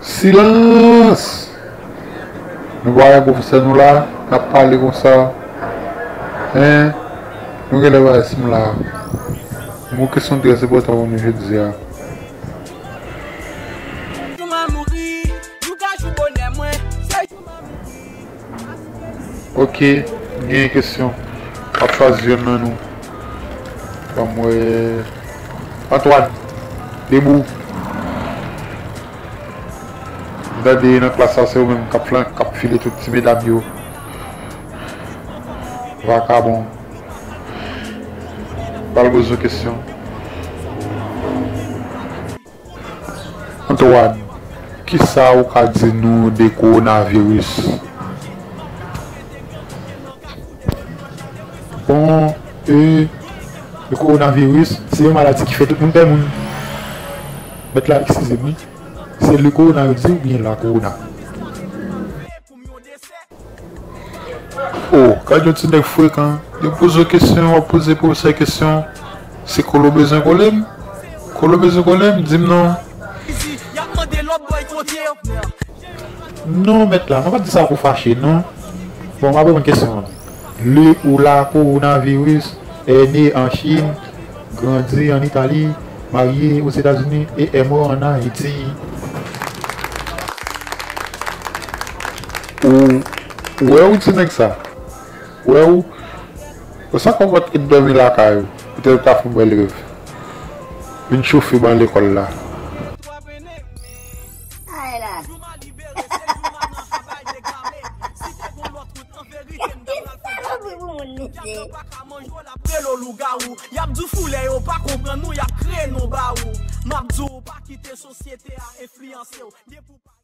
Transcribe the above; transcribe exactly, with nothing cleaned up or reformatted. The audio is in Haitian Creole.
Silans! Nou pa wè pwofesè nou la, n ap pale konsa. Hein? Nou genlè pa wè si m la. Yon kesyon trè enpòtan pou nou jodi a. Ok, m gen kesyon. M ap chwazi youn nan nou. Ban m wè. Antoine, debout. M tande nan klas la, se ou menm k ap flan-, k ap file tout ti medam yo. Vakabon. Pral poze w kesyon. Antoine, kisa ou ka di nou de kowonaviris? Bon, e, le kowonaviris, se yon maladi ki fè tout moun pè moun. Mèt la, eskize m, wi. Se le kowona yo di oubyen la kowona? O, gad yon ti nèg frekan. Yo poze w kesyon, w ap poze pwofesè kesyon. Se kolo bezwen kole m? Kolo bezwen kole m? Di m non. Non, mèt la, mwen pa t di sa pou fache, non. Bon, m ap reponn kesyon an. Le ou la coronavirus est né en Chine, grandi en Italie, marié aux États-Unis et est mort en Haïti. Ou, ou wè ou ti nèg sa? Ou wè ou? Ou sa konprann ki dòmi lakay ou? Poutèt ou ta fè yon bèl rèv. Vin chofe ban lekòl la. Ay la. Sa pou pou moun misye. Rele w lougawou. Y ap di w fou lè yo pa konprann ou, y ap kreye non ba ou. M ap di w, pa kite sosyete a enfliyanse w. Depi w pa